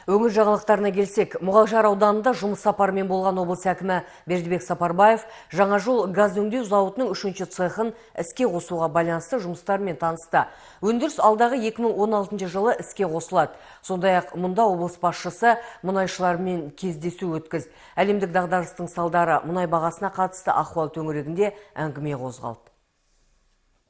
Өңір жаңалықтарына келсек, Мұғалжар ауданында жұмыс сапарымен болған облыс әкімі Бердібек Сапарбаев Жаңа жол газ өңдеу зауытының үшінші цехын іске қосуға байланысты жұмыстармен танысты. Өндіріс алдағы 2016 жылы іске қосылады. Сондай-ақ мұнда облыс басшысы мұнайшылармен кездесу өткізді. Әлемдік дағдарыстың салдары, мұнай бағасына қатысты ахуал төңірегінде әңгіме қозғалды.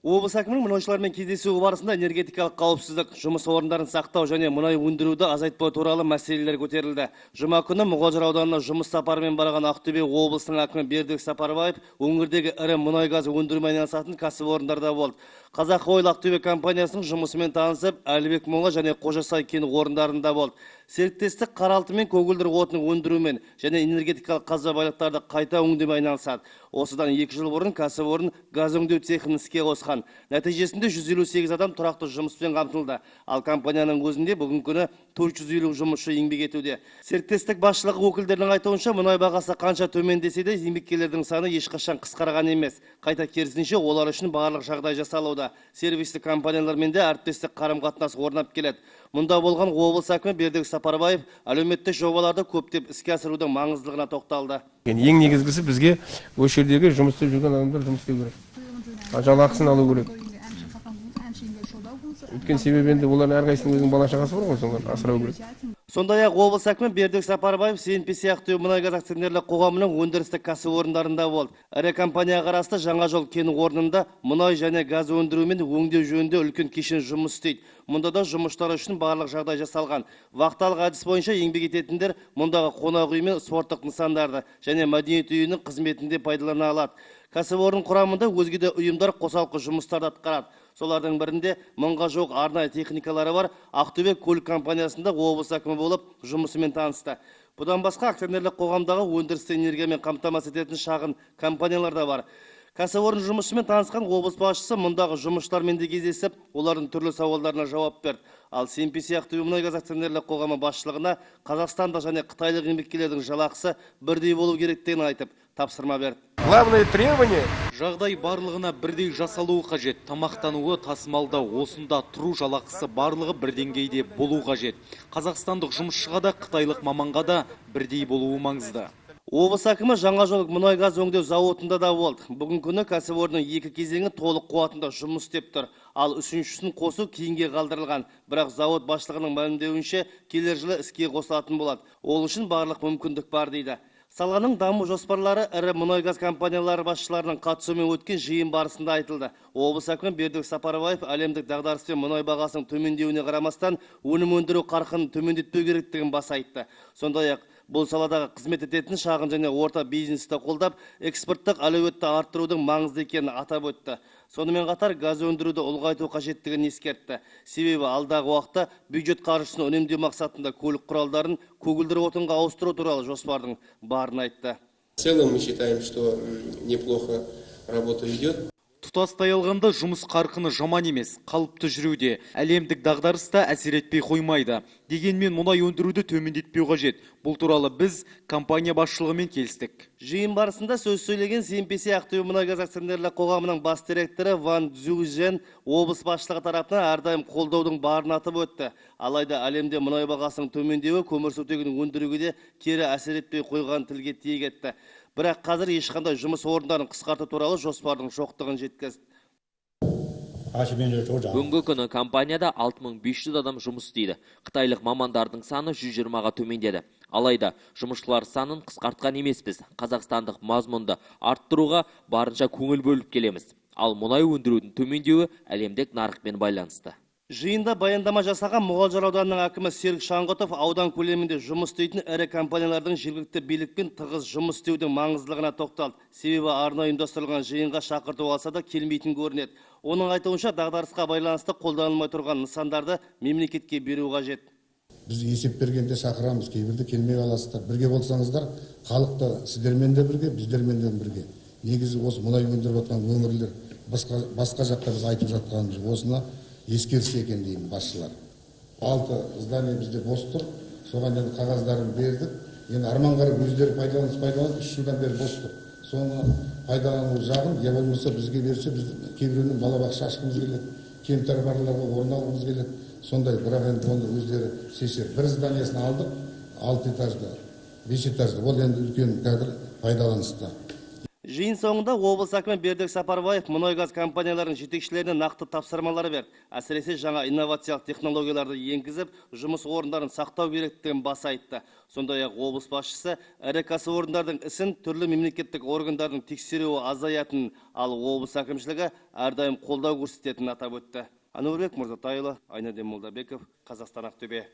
Облыс әкімінің мұнайшылармен кездесуі барысында энергетикалық қауіпсіздік, жұмыс орындарын сақтау және мұнай өндіруді азайтпау туралы мәселелер көтерілді. Жұма күні Мұғалжар ауданына жұмыс сапарымен барған Ақтөбе облысының әкімі Бердібек Сапарбаев өңірдегі ірі мұнай газ өндірумен айналысатын кәсіпорындарда болды. Қазақ Ойл Ақтөбе компаниясының жұмысымен танысып, Әлібек Молла және Қожасай кен орындарында болды. Серіктестік қара алтын мен көгілдір отын өндірумен және энергетикалық қазба байлықтарды қайта өңдеумен айналысады. Осыдан 2 жыл бұрын кәсіпорын газ өңдеу цехін іске қосқан. Нәтижесінде 158 адам тұрақты жұмыспен қамтылды. Ал компанияның өзінде бүгінгі күні 450 жұмысшы еңбек етуде. Серіктестік басшылығы өкілдерінің айтуынша, мұнай бағасы қанша төмендесе де, еңбеккерлердің саны ешқашан қысқарған емес. Қайта керісінше, олар үшін барлық жағдай жасалуда. Сервистік компаниялармен де әріптестік қарым-қатынас орнап келеді. Мұнда болған облыс әкімі Бердібек Сапарбаев әлеуметтік жобаларды көптеп іске асырудың маңыздылығына тоқталды. Ең негізгісі, бізге осы жердегі жұмыс істеп жүрген адамдар жұмыс істеу керек. Жалақысын алу керек. Өйткені себебі енді олардың әрқайсысының өзінің бала шағасы бар ғой, соларды асырау керек. Сондай-ақ облыс әкімі Бердібек Сапарбаев CNPC Ақтөбе мұнайгаз акционерлік қоғамының өндірістік кәсіпорындарында болды. Ірі компанияға қарасты Жаңа жол кен орнында мұнай және газ өндіру мен өңдеу жөнінде үлкен кешен жұмыс істейді. Мұнда да жұмысшылар үшін барлық жағдай жасалған. Вахталық әдіс бойынша еңбек ететіндер мұндағы қонақ үй мен спорттық нысандарды және мәдениет үйінің қызметін де пайдалана алады. Кәсіпорын құрамында өзге де ұйымдар қосалқы жұмыстарды атқарады. Солардың бірінде 1000-ға жуық арнайы техникалары бар Ақтөбе көлік компаниясында облыс әкімі болып, жұмысымен танысты. Бұдан басқа акционерлік қоғамдағы өндірісті энергиямен қамтамасыз ететін шағын компаниялар да бар. Кәсіпорын жұмысымен танысқан облыс басшысы мұндағы жұмысшылармен де кездесіп, олардың түрлі сауалдарына жауап берді. Ал CNPC Ақтөбе мұнайгаз акционерлік қоғамы басшылығына қазақстандық және қытайлық еңбеккерлердің жалақысы бірдей болу керектігін айтып, тапсырма берді. Главное требование Жағдай барлығына бірдей жасалуы қажет. Тамақтануы, тасымалдау, осында тұру, жалақысы, барлығы бір деңгейде болу қажет. Қазақстандық жұмысшыға да, қытайлық маманға да бірдей болуы маңызды. Облыс әкімі Жаңа жол мұнай газ өңдеу зауытында да болды. Бүгінгі күні кәсіпорынның екі кезеңі толық қуатында жұмыс істеп тұр. Ал үшіншісін қосу кейінге қалдырылған. Бірақ зауыт басшылығының мәлімдеуінше, келер жылы іске қосылатын болады. Ол үшін барлық мүмкіндік бар дейді. Саланың даму жоспарлары ірі мұнай-газ компаниялары басшыларының қатысуымен өткен жиын барысында айтылды. Облыс әкімі Бердібек Сапарбаев әлемдік дағдарыс пен мұнай бағасының төмендеуіне қарамастан, өнім өндіру қарқынын төмендетпеу керектігін баса айтты. Сондай-ақ бұл саладағы қызмет ететін шағын және орта бизнесті қолдап, экспорттық әлеуетті арттырудың маңызды екенін атап өтті. Сонымен қатар газ өндіруді ұлғайту қажеттігін ескертті. Себебі алдағы уақытта бюджет қаржысын үнемдеу мақсатында көлік құралдарын көгілдір отынға ауыстыру туралы жоспардың барын айтты. В целом мы считаем, что неплохо работа идет. Тұтастай алғанда, жұмыс қарқыны жаман емес, қалыпты жүруде. Әлемдік дағдарыс та әсер етпей қоймайды. Дегенмен мұнай өндіруді төмендетпеу қажет. Бұл туралы біз компания басшылығымен келістік. Жиын барысында сөз сөйлеген CNPC Ақтөбе мұнайгаз акционерлік қоғамының бас директоры Ван Цзюжен облыс басшылығы тарапынан әрдайым қолдаудың барын атап өтті. Алайда әлемде мұнай бағасының төмендеуі көмірсутегін өндіруге де кері әсер етпей қойғанын тілге тиек етті. Бірақ қазір ешқандай жұмыс орындарын қысқарту туралы жоспардың жоқтығын жеткізді. Бүгінгі күні компанияда 6500 адам жұмыс істейді. Қытайлық мамандардың саны 120-ға төмендеді. Алайда жұмысшылар санын қысқартқан емеспіз. Қазақстандық мазмұнды арттыруға барынша көңіл бөліп келеміз. Ал мұнай өндірудің төмендеуі әлемдік нарықпен байланысты. Жиында баяндама жасаған Мұғалжар ауданының әкімі Серік Шаңғытов аудан көлемінде жұмыс істейтін ірі компаниялардың жергілікті билікпен тығыз жұмыс істеудің маңыздылығына тоқталды. Себебі арнайы ұйымдастырылған жиынға шақырту алса да, келмейтін көрінеді. Оның айтуынша, дағдарысқа байланысты қолданылмай тұрған нысандарды мемлекетке беру қажет. Біз есеп бергенде шақырамыз, кейбірде келмей қаласыздар. Бірге болсаңыздар, халық та сіздермен де бірге, біздермен де бірге. Негізі осы мұнай өндіріп жатқан өңірлер басқа жақта біз айтып жатқанымыз, осыны ескерсе екен деймін басшылар. Алты здание бізде бос тұр, соған енді қағаздарын бердік. Енді арман қарап өздері пайдаланып, 3 жылдан бері бос тұр. Соны пайдалану жағын, я болмаса бізге берсе, біз кейбіреуінің балабақша ашқымыз келеді, кемтар барларға орын алғымыз келеді. Сондай, бірақ енді оны өздері шешер. Бір зданиесін алдық, алты этажды, бес этажды. Ол енді үлкен қазір пайдаланыста. Жиын соңында облыс әкімі Бердібек Сапарбаев мұнай-газ компанияларының жетекшілеріне нақты тапсырмалар берді. Әсіресе жаңа инновациялық технологияларды енгізіп, жұмыс орындарын сақтау керектігін баса айтты. Сондай-ақ облыс басшысы ірі кәсіпорындардың ісін түрлі мемлекеттік органдардың тексеруі азаятынын, ал облыс әкімшілігі әрдайым қолдау көрсететінін атап өтті. Әнуарбек Мырзатайұлы, Айнадин Молдабеков, Қазақстан, Ақтөбе.